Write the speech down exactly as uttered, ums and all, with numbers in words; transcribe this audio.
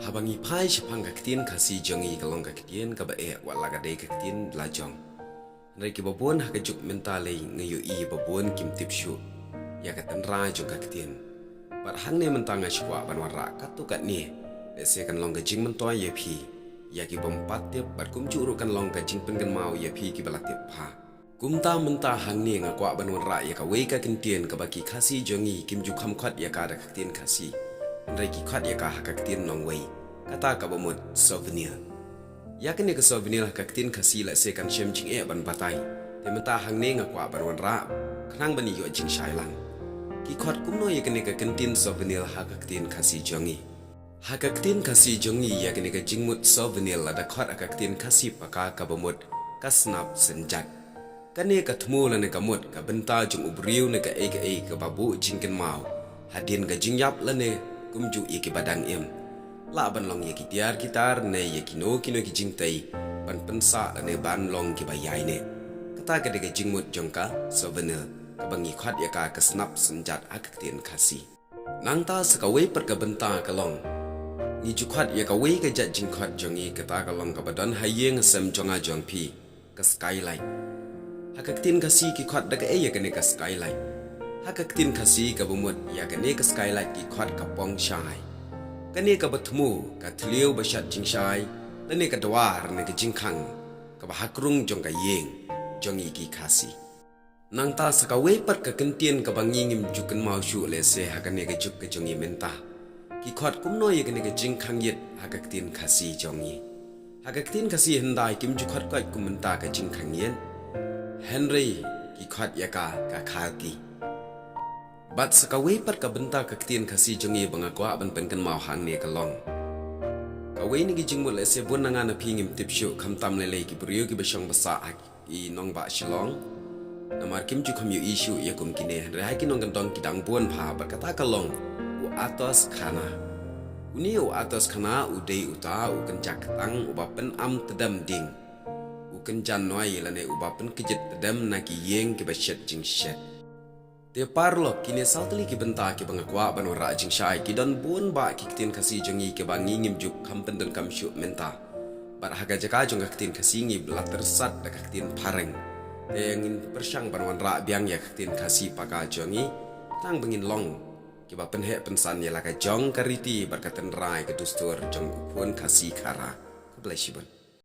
Haba ngi phai shaphang ka ktien Khasi jong ngi ka long ka ktien kaba eh wat la ka dei ka ktien la jong. Hynrei kiba bun ha ka juk mynta lei nga ïohi ba bun kim tip shuh ïa ka tynrai jong ka ktien. Bad hangne mynta nga sngewkwah ban wanrah katto katne, lehse kan long ka jingmyntoi ïa phi ïa ki bym pat tip, bad kumjuh ruh kan long ka jingpynkynmaw ïa phi kiba la tip bha. Kumta mynta hangne nga kwah ban wanrah ïa kawei ka kyntien kaba ki Khasi jong ngi kim ju kham khot ïa ka da ka ktien Khasi, hynrei ki khot ïa ka ha ka ktien nongwei, kata kaba mut souvenir. Ïa kane ka souvenir ha ka ktien Khasi lehse kan shem jingeh ban batai, te mynta hangne nga kwah ban wanrah khnang ban ïoh jingshai lang. Ki khot kumno ïa kane ka kyntien souvenir ha ka ktien Khasi jong ngi? Ha ka ktien Khasi jong ngi ïa kane ka jingmut souvenir lada khot ha ka ktien Khasi paka kaba mut ka snap synjat. Kane ka thmu lane ka mut ka bynta jong u briew ne kaei kaei kaba buh jingkynmaw hadien ka jingïap lane kumjuh ïa kiba dang im. Lah ban long ïa ki tiar ki tar ne ïa kino kino ki jingtei ban pynsah lane ban long kiba ïaineh. Kata ka dei ka jingmut jong ka souvenir kaba ngi khot ïa ka ka snap synjat ha ka ktien Khasi. Nangta sa kawei pat ka bynta ka long, ngi ju khot ïa kawei ka jait jingkhot jong ngi, kata ka long kaba don ha ïing ha sem jong nga jong phi, ka skylight. Ha ka ktien Khasi ki khot da kaei ïa kane ka skylight? Ha ka ktien Khasi kaba mut ïa kane ka skylight ki khot ka pongshai. Kane kaba thmu, ka thliew ba shat jingshai, lane ka dwar ne ka jingkhang kaba ha krung jong ka ïing jong ngi ki Khasi. Nangta sa kawei pat ka kyntien kaba ngi ngim ju kynmaw shuh lehse ha kane ka juk ka jong ngi mynta. Ki khot kumno ïa kane ka jingkhang ïit ha ka ktien Khasi jong ngi? Ha ka ktien Khasi hyndai kim ju khot koit kum mynta ka jingkhang ïit, hynrei ki khot ïa ka ka khalti. Bad sa kawei pat ka bynta ka ktien Khasi jong ngi ba nga kwah ban pynkynmaw hangne ka long, kawei na ki jingmut lehse bun na nga na phi ngim tip shuh, khamtam lei lei ki briew kiba shong ba sah ha ki nongbah Shillong. Namar kim ju kham ïohi shuh ïa kum kine, hynrei ha ki nongkyndong ki dang bun bha, bad kata ka long u Atos Khana. Une u Atos Khana u dei uta u kynja ktang uba pynam tdem ding, u kynja noi lane uba pynkjit tdem na ki ïing kiba shet jingshet. Te paralok, kine saw tylli ki bynta kiba nga kwah ban wanrah jingshai. Ki don bun bah ki ktien Khasi jong ngi kiba ngi ngim ju kham pyndonkam shuh mynta. Bad ha ka jaka jong ka ktien Khasi ngi la tyrsad da ka ktien phareng. Te ngin pyrshang ban wanrah biang ïa ka ktien Khasi paka jong ngi, tang ba ngin long kiba pynheh pynsan ïa la ka jong ka riti bad ka tynrai ka dustur jong u khun Khasi Khara. Khublei shibun.